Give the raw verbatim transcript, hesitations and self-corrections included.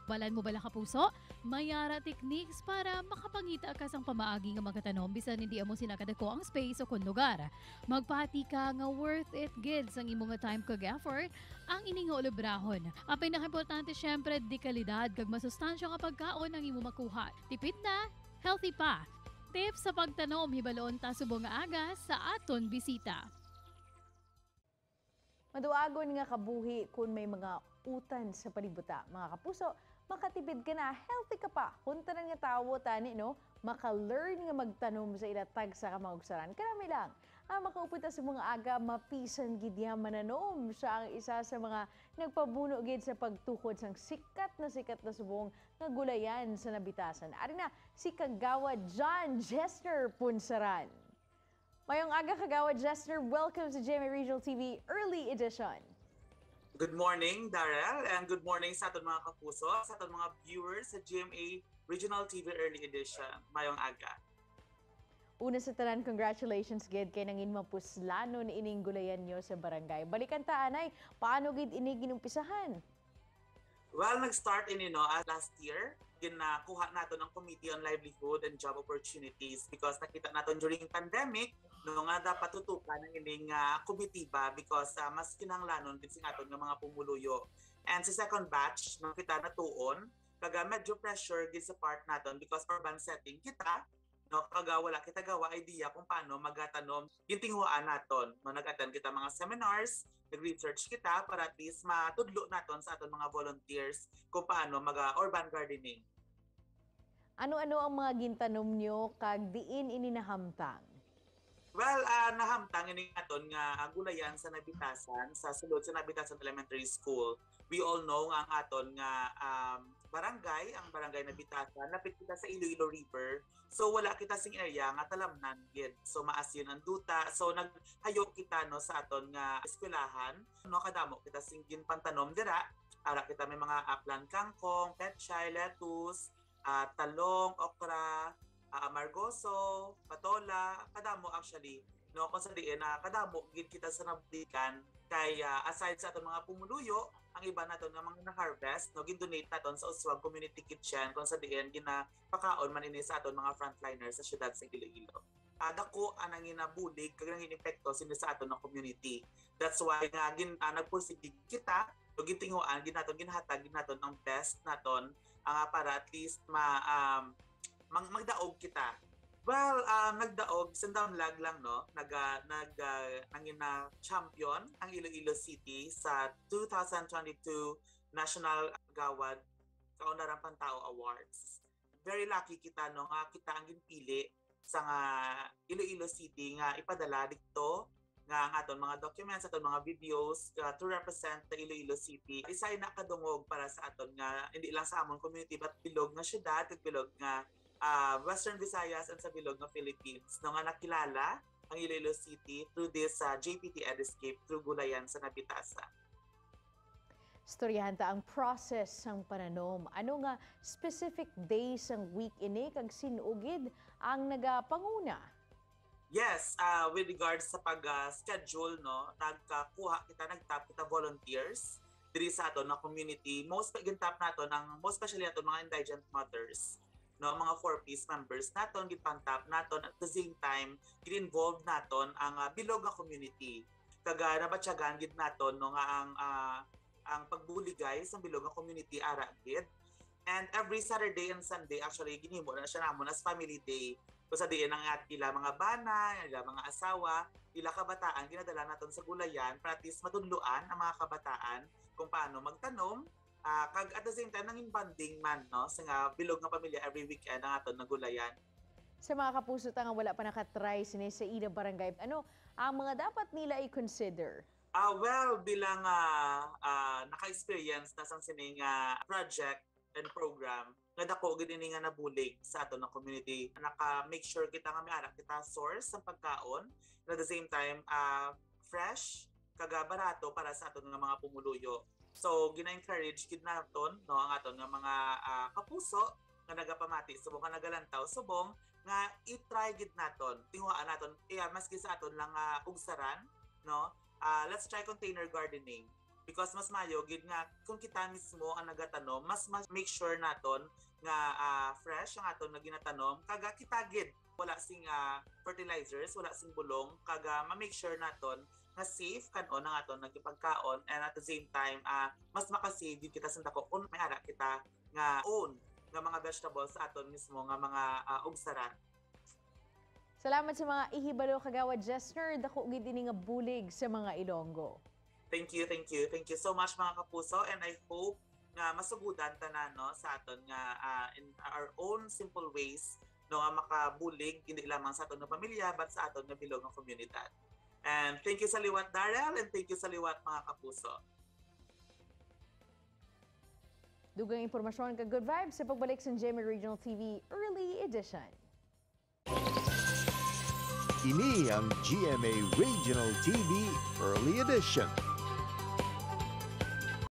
Balan mo bala, kapuso? May ara techniques para makapangita ka sang pamaagi nga magatanom bisan hindi amo sina kadako ang space o kon lugar. Magpahati ka nga worth it gid sang imo nga time kag effort ang ini nga ulobrahon. Ang pinakaimportante, syempre, dekalidad kag masustansya nga pagkaon ang imo makuha. Tipid na, healthy pa. Tips sa pagtanom, hibaluon ta subong nga aga sa aton bisita. Maduagon nga kabuhi kon may mga utan sa palibot ta. Mga kapuso, makatipid ka na, healthy ka pa. Kon tanan nga tawo tani, no, maka-learn nga magtanom sa ila tagsa ka mga ugsaran. Karami lang. Ang makaupod ta subong nga aga, mapisan gid niya mananom. Siya ang isa sa mga nagpabuno gid sa pagtukod sang sikat na sikat na subong nga gulayan sa Nabitasan. Ari na si Kagawad John Jester Punsaran. Mayong aga, Kagawad Jester. Welcome sa G M A Regional T V Early Edition. Good morning, Darrell, and good morning sa aton mga kapuso, sa aton mga viewers sa G M A Regional T V Early Edition. Mayong aga. Una sa tanan, congratulations gid kay nangin mapuslanon ining gulayan nyo sa barangay. Balikan ta, anay, paano gid ini ginumpisahan? Well, nag-start ini, no, as last year. Ginakuha naton ang Committee on Livelihood and Job Opportunities because nakita naton during pandemic, no, nga dapat tutukan ang ining ah, komitiba because ah, mas kinahanglanon gid sing aton nga mga pumuluyo. And sa second batch, no, kita natuon, kaga medyo pressure gid sa part naton because urban setting kita, no, kaga wala kita gawa idea kung paano magatanom. Gintinguhaan naton, no, nag-attend kita mga seminars, nag-research kita para at least matudlo naton sa aton mga volunteers kung paano mag-urban gardening. Ano-ano ang mga gintanom nyo kag diin ini nahamtang? Well, ah, nahamtang ini aton nga ah, gulayan sa Nabitasan, sa sulod sa Nabitasan Elementary School. We all know nga ang aton nga um, barangay, ang barangay Nabitasan, lapit kita sa Iloilo River. So wala kita sing area nga talamnan gid. So maasin ang duta. So naghayo kita, no, sa aton nga eskwelahan, no, kadamo kita sing ginpantanom dira. Ara kita may mga aplan, kangkong, pechay, lettuce, ah, talong, okra, ah, amargoso, patola, kadamo actually, no, kung sa diin na kadamo gid kita sa nabuligan kay ah, aside sa aton mga pumuluyo, ang iba naton nga mga na-harvest, no, gin-donate naton sa Uswag Community Kitchen kung sa diin ginapakaon man ini sa aton mga frontliners sa siyudad sa Iloilo. Ah, dako ang nanginabulig kag nanginepekto sini sa aton nga community. That's why nga gin, ah, nagpursige kita, o gintinguhaan gid naton, ginhatag gid naton ang best naton, ah, para at least ma, um, mang, magdaog kita. Well, ah, nagdaog, sandamlag lang, no? Naga, nag, ah, nangina champion ang Iloilo City sa two thousand twenty-two National Gawad Kaunlaran Pantao Awards. Very lucky kita, no, nga kita ang ginpili sa nga Iloilo City nga ipadala dito nga ang aton mga documents, aton mga videos uh, to represent the Iloilo City. Isa ina kadungog para sa aton nga hindi lang sa amon community but bilog nga syudad, kag bilog nga uh, Western Visayas and sa bilog nga Philippines, no, nga nakilala ang Iloilo City through this uh, J P T Ediscape through Gulayan sa Nabitasa. Istoryahan ta ang process sang pananom. Ano nga specific day sang week ini kag sin-o gid ang nagapanguna? Yes, uh, with regards sa pag-schedule, no, nagkakuha kita, nagtap kita volunteers diri sa aton nga community. Most gintap naton ang most especially aton mga indigent mothers, no, mga four Ps members naton, gipangtap naton at the same time gin-involve naton ang uh, bilog nga community. Kag uh, nabatyagan gid naton, no, nga ang uh, ang pagbuligay sa bilog nga community ara gid. And every Saturday and Sunday, actually, ginhimo na siya namon as family day. Kung sa diin ang at ila mga bana, ila mga asawa, ila kabataan, ginadala naton sa gulayan para at least matudloan ang mga kabataan kung paano magtanom. Uh, kag at the same time, nangin bonding man, no, sa nga bilog nga pamilya every weekend ang aton nagulayan. Sa mga kapuso ta nga wala pa nakatry sini sa ila barangay, ano ang mga dapat nila i-consider? Ah, well, bilang uh, uh, naka-experience na sang sining uh, project and program, nga dako gid ini nga nabulig sa aton nga community. Naka-make sure kita nga may ara kita source sa pagkaon, and at the same time uh, fresh kag barato para sa aton nga mga pumuluyo. So gina-encourage gid naton, no, ang aton nga mga uh, kapuso nga nagapamati subong nga nagalantaw subong nga i-try gid naton, tinguhaan naton, iya, maski sa aton lang nga uh, ugsaran, no. Uh, let's try container gardening. Because mas maayo gid nga kung kita mismo ang nagatanom, mas, mas make sure naton nga, ah, fresh ang aton nga ginatanom, kag, ah, kita gid wala sing, ah, fertilizers, wala sing bulong, kag, ah, ma-make sure naton nga safe kan-on ang aton nga pagkaon, and at the same time, ah, mas makasave gid kita sa dako kung may ara kita nga own nga mga vegetables sa aton mismo nga mga, ah, ugsaran. Salamat sa mga ihibalo, Kagawad Jesner. Dako gid ini nga bulig sa mga Ilonggo. Thank you, thank you, thank you so much, mga kapuso, and I hope nga masugudan tanan, no, sa aton nga, ah, in our own simple ways, no, nga makabulig hindi lamang sa aton nga pamilya but sa aton nga bilog nga komunidad. And thank you sa liwat, Daryl, and thank you sa liwat, mga kapuso. Dugang impormasyon kag good vibes sa pagbalik sa G M A Regional T V Early Edition. Ini ang G M A Regional T V Early Edition.